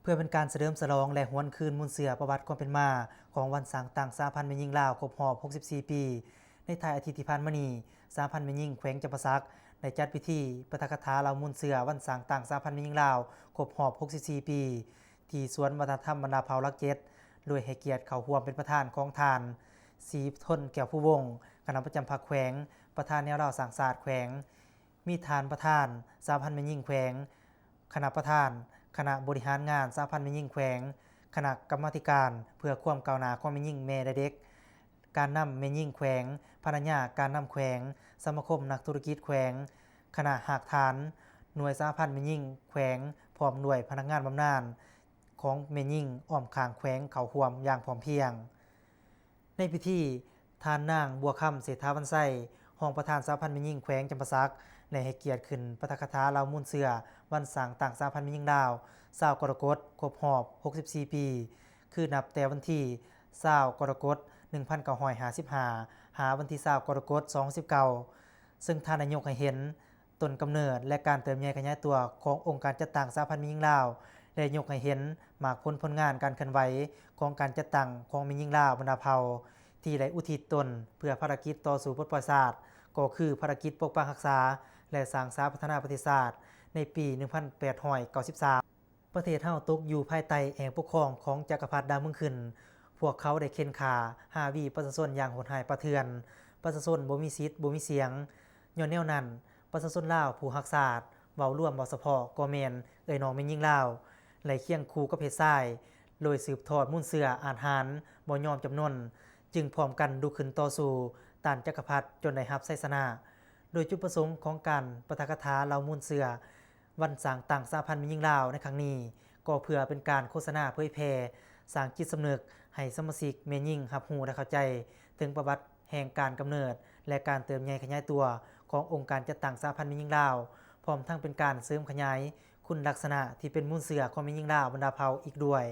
ພື່ອເປັນການສະເຫຼີມສະຫຼອງ ແລະ ຫວນຄືນມູນເຊື້ອປະຫວັດຄວາມເປັນມາຂອງວັນສ້າງຕັ້ງສະຫະພັນແມ່ຍິງລາວຄົບຮອບຫົກສິບສີ່ປີ, ໃນທ້າຍອາທິດທີ່ຜ່ານມານີ້, ສະຫະພັນແມ່ຍິງແຂວງຈຳປາສັກ ໄດ້ຈັດພິທີປາຖະກະຖາເລົ່າມູນເຊື້ອວັນສ້າງຕັ້ງສະຫະພັນແມ່ຍິງລາວຄົບຮອບຫົກສິບສີ່ປີ ທີ່ສວນວັດທະນະທຳບັນດາເຜົ່າຫຼັກເຈັດ ໂດຍໃຫ້ກຽດເຂົ້າຮ່ວມເປັນປະທານຂອງທ່ານ ສີທົນ ແກ້ວພູວົງ, ຄະນະປະຈຳພັກແຂວງ, ປະທານແນວລາວສ້າງຊາດແຂວງ, ມີທ່ານປະທານສະຫະພັນແມ່ຍິງແຂວງ, ຄະນະປະທານຄະນະບໍລິຫານງານສະຫະພັນແມ່ຍິງແຂວງ, ຄະນະກຳມາທິການເພື່ອຄວາມກ້າວໜ້າຂອງແມ່ຍິງແມ່ ແລະ ເດັກ, ການນຳແມ່ຍິງແຂວງ, ພະນັກງານການນຳແຂວງ, ສະມາຄົມນັກທຸລະກິດແຂວງ, ຄະນະຮາກຖານ, ໜ່ວຍສະຫະພັນແມ່ຍິງແຂວງ ພ້ອມດ້ວຍພະນັກງານບຳນານຂອງແມ່ຍິງອ້ອມຂ້າງແຂວງເຂົ້າຮ່ວມຢ່າງພ້ອມພຽງ. ໃນພິທີ, ທ່ານນາງ ບົວຄຳ ເສດຖາວັນໄຊ, ຮອງປະທານສະຫະພັນແມ່ຍິງແຂວງຈຳປາສັກ ໄດ້ໃຫ້ກຽດຂຶ້ນປາຖະກະຖາເລົ່າມູນເຊື້ອວັນສ້າງຕັ້ງສະຫະພັນແມ່ຍິງລາວ ຊາວກໍລະກົດ ຄົບຮອບຫົກສິບສີ່ປີ, ຄືນັບແຕ່ວັນທີຊາວກໍລະກົດ ໜຶ່ງພັນເກົ້າຮ້ອຍຫ້າສິບຫ້າ ຫາວັນທີຊາວກໍລະກົດ ສອງພັນຊາວເກົ້າ, ເຊິ່ງທ່ານໄດ້ຍົກໃຫ້ເຫັນ ຕົ້ນກຳເນີດ ແລະ ການເຕີບໃຫຍ່ຂະຫຍາຍຕົວຂອງອົງການຈັດຕັ້ງສະຫະພັນແມ່ຍິງລາວ ແລະ ຍົກໃຫ້ເຫັນໝາກຜົນຜົນງານການເຄື່ອນໄຫວຂອງການຈັດຕັ້ງຂອງແມ່ຍິງລາວບັນດາເຜົ່າ ທີ່ໄດ້ອຸທິດຕົນເພື່ອພາລະກິດຕໍ່ສູ້ປົດປ່ອຍຊາດ, ກໍຄືພາລະກິດປົກປັກຮັກສາ ແລະ ສ້າງສາພັດທະນາປະເທດຊາດໃນປີໜຶ່ງພັນແປດຮ້ອຍເກົ້າສິບສາມ. ປະເທດເຮົາຕົກຢູ່ພາຍໃຕ້ແອກປົກຄອງຂອງຈັກກະພັດດາວເມືອງຂຶ້ນ. ພວກເຂົາໄດ້ເຂັ່ນຂ້າ, ຮາວີປະຊາຊົນຢ່າງໂຫດຮ້າຍປ່າເຖື່ອນ. ປະຊາຊົນບໍ່ມີສິດ, ບໍ່ມີສຽງ. ຍ້ອນແນວນັ້ນ, ປະຊາຊົນລາວຜູ້ຮັກຊາດ, ເວົ້າລວມ, ເວົ້າສະເພາະ, ກໍແມ່ນເອື້ອຍນ້ອງແມ່ຍິງລາວ, ໄດ້ຄຽງຄູ່ກັບເພດຊາຍ, ໂດຍສືບທອດມູນເຊື້ອອາດຫານ, ບໍ່ຍອມຈຳນົນ, ຈຶ່ງພ້ອມກັນລຸກຂຶ້ນຕໍ່ສູ້ຕ້ານຈັກກະພັດ ຈົນໄດ້ຮັບໄຊຊະນະ. ໂດຍຈຸດປະສົງຂອງການປາຖະກະຖາເລົ່າມູນເຊື້ອ ວັນສ້າງຕັ້ງສະຫະພັນແມ່ຍິງລາວໃນຄັ້ງນີ້ ກໍເພື່ອເປັນການໂຄສະນາເຜີຍແຜ່, ສ້າງຈິດສຳນຶກໃຫ້ສະມາຊິກແມ່ຍິງຮັບຮູ້ ແລະ ເຂົ້າໃຈເຖິງປະຫວັດແຫ່ງການກຳເນີດ ແລະ ການເຕີບໃຫຍ່ຂະຫຍາຍຕົວຂອງອົງການຈັດຕັ້ງສະຫະພັນແມ່ຍິງລາວ, ພ້ອມທັງເປັນການເສີມຂະຫຍາຍຄຸນລັກສະນະທີ່ເປັນມູນເຊື້ອຂອງແມ່ຍິງລາວບັນດາເຜົ່າອີກດ້ວຍ.